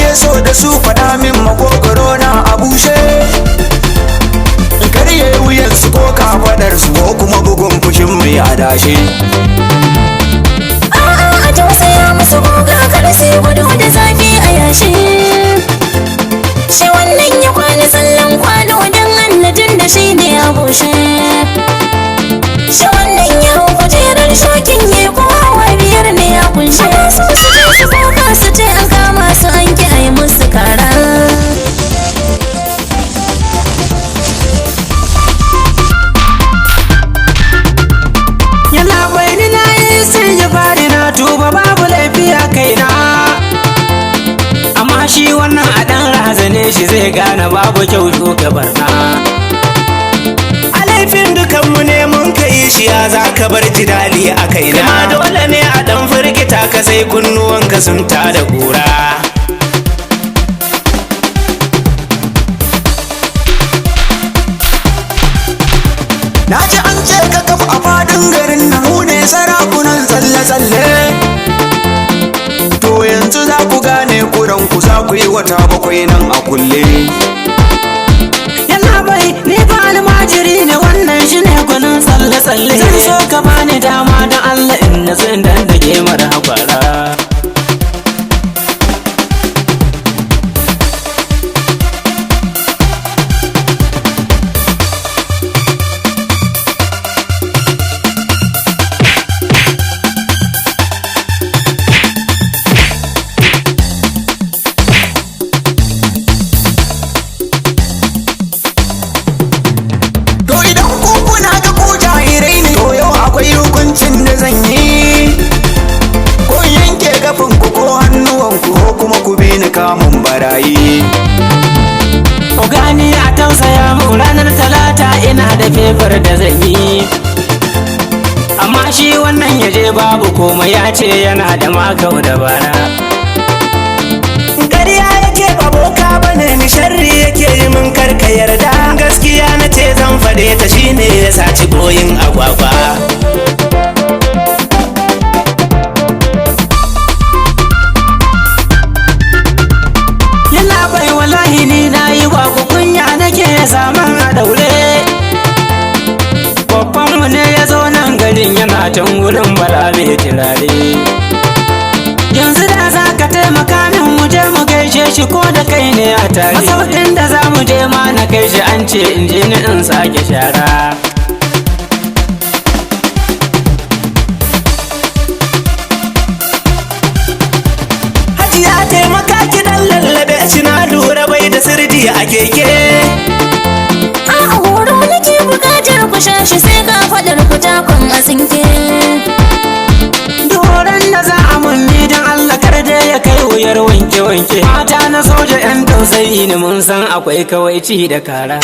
Nake so da su faɗa min makogoro na a bushe. Karye wuyansu ko kafaɗarsu ko kuma bugun fushin mai adashe. A'a, a tausaya musu goga, kada sai gudu da zafi a yashi. Shi wannan ya kwana tsallan kwano don annajin da shi ne a bushe. Shi wannan ya hau kujerar shokin ya ko hawa biyar ne a kunshe. Ana so su je su koka su ce an kama su an ki a yi musu kara. Yana bai ni na yi sun yi fari na tuba, babu laifi a kaina. Amma shi wannan a ɗan razane shi, zai gane babu kyau shuka barna. A laifin dukanmu ne mun ka yi shi, ya za ka bar jidali a kaina? Ma dole ne a dan firgita ka sai kunnuwanka sun tada kura. Na ji an ce ka kafa a fadin garin nan mu ne sarakunan tsalle-tsalle. To yanzu za ku gane kuran ku, za ku yi wata 7 nan a kulle. Yana bai ni fa almajiri ne, wannan shi ne gwanin tsalle-tsalle. Zan so ka bani dama don Allah in na zan dandage mara hakwara. To idan ku kuna ga ku jairai ne, to yau akwai hukuncin da zan yi. Ko yanke kafin ku ko hannuwanku ko kuma ku bi ni kamun barayi. Ogani, a tausaya mu, ranar Talata ina da fefar da zan yi. Amma shi wannan ya je babu komai, ya ce yana da makau da bara. Ƙarya yake, ba boka bane ni, sharri yake yi min, karka yarda. Gaskiya na ce zan faɗe ta, shine ya saci goyin agwagwa. Yana bai wallahi ni na yi wa ku kunya nake saman a daure. Babbanmu ne ya zo nan garin, yana can wurin bala mai turare. Yanzu da za ka taimaka min mu je mu gaishe shi ko da kai ne a tare. Masaukin da za mu je ma na kai shi, an ce in je ni in sake shara. Hajiya, taimaka ki dan lallabe shi, na lura bai da sirdi a keke. A'a, horo nake bukatar ku sha shi sai ka faɗar ku takon a tsinke. Doron da za a munni don Allah kar da ya kai wuyar wanke-wanke. Mata na soja 'yan tausayi ne, mun san akwai kawaici da kara.